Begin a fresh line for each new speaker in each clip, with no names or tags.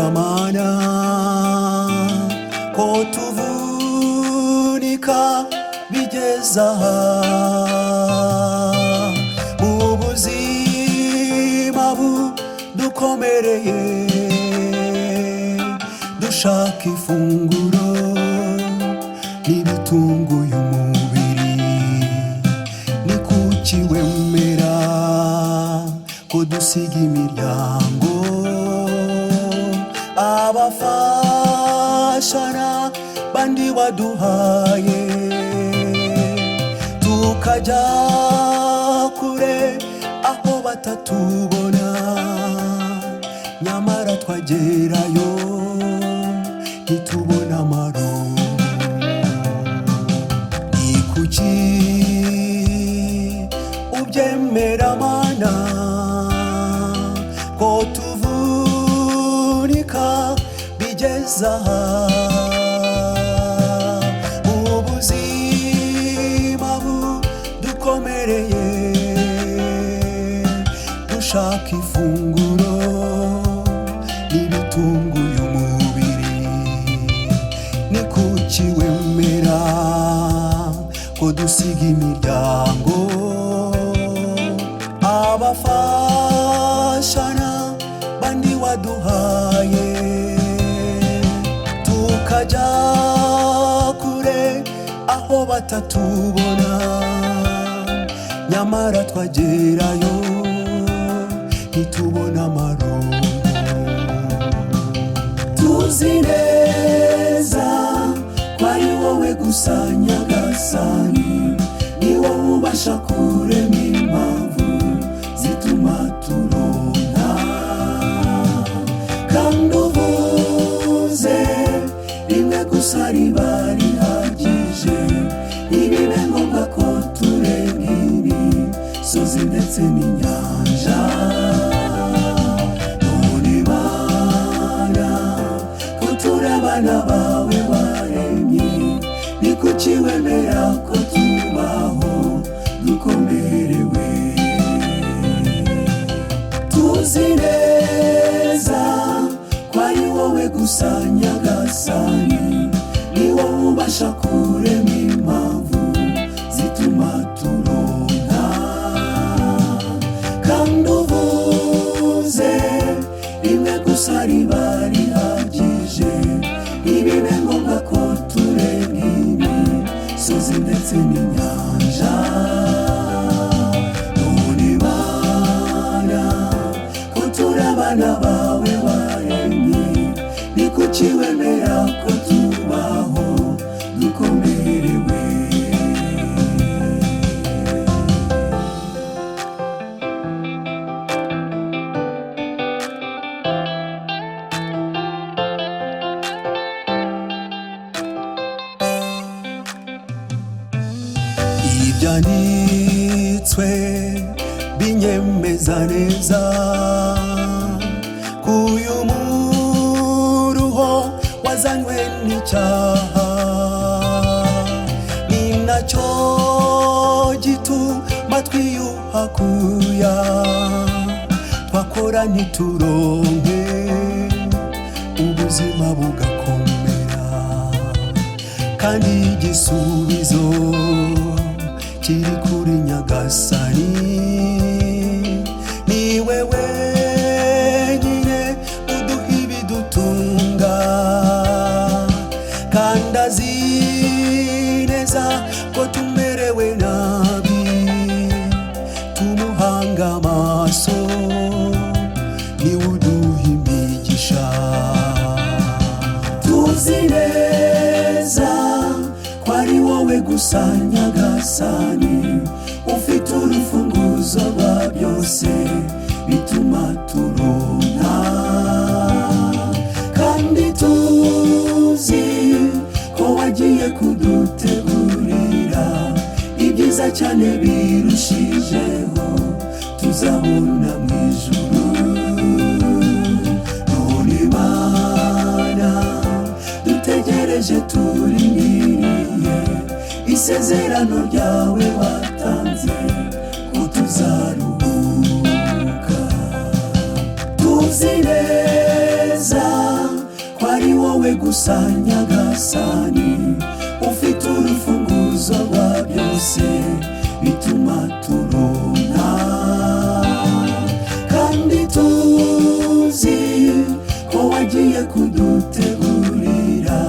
Ubyemera Mana ko tuvunika bigeze aha, mu buzima budukomereye, dushaka ifunguro n'ibitunguye umubiri. Ni kuki wemera ko dusiga imiryango, abafashana bandi waduhaye, tukajya kure aho batatubona, nyamara twagerayo ntitubona amaronko? Ni kuki ubyemera Mana ko tuvunika bigeze aha, ubuzima budukomereye, dushaka ifunguro n'ibitunguye umubiri? Ni kuki wemera ko dusiga imiryango, abafashana bandi waduhaye, tukajya kure aho batatubona, nyamara twagerayo ntitubona amaronko? Tuzi neza ko ari wowe gusa Nyagasani, ni wowe ubasha kurema impamvu zituma turonka, kandi uvuze rimwe gusa riba rihagije. Ntibibe ngombwa ko turenga imisozi ndetse n'inyanja. None Mana, ko turi abana bawe waremye, ni kuki wemera ko tubaho dukomerewe? Tuzi neza ko ari wowe gusa Nyagasani, ni wowe ubasha kurema impamvu zituma turonka, kandi uvuze rimwe gusa riba rihagije. Ntibibe ngombwa ko turenga imisozi ndetse n'inyanja. None Mana, ko turi abana bawe waremye, ni kuki wemera ko tubaho dukomerewe? Ibyanditswe binyemeza neza ko uyu muruho wazanywe n'icyaha, ni nacyo gituma twiyuhakuya, twakora ntituronke, ubuzima bugakomera, kandi igisubizo kiri kuri Nyagasani. Ni we wenyine uduha ibidutunga, kandi azi neza ko tumerewe nabi. Tumuhanga amaso, niwe uduha imigisha. Tuzi neza ko ari wowe gusa Nyagasani, ufite urufunguzo rwa byose bituma turonka, kandi tuzi ko wagiye kudutegurira ibyiza cyane birushijeho tuzabona mu ijuru. None Mana, dutegereje turindiriye isezerano ryawe watanze ko tuzaruhuka. Tuzi neza gusa Nyagasani, ufite urufunguzo rwa byose bituma turonka. Kandi tuzi ko wagiye kudutegurira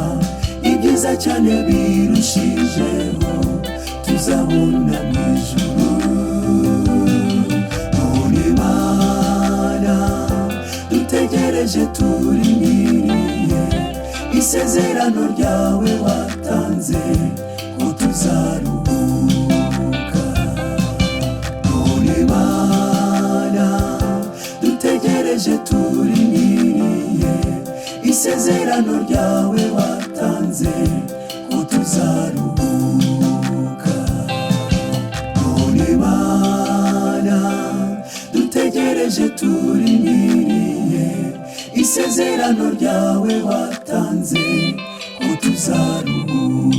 ibyiza cyane birushijeho tuzabona mu ijuru. None Mana, dutegereje turindiriye isezerano ryawe watanze ko tuzaruhuka. None Mana, dutegereje turindiriye isezerano ryawe watanze ko tuzaruhuka. None Mana, dutegereje turindiriye isezerano ryawe watanze ko tuzaruhuka.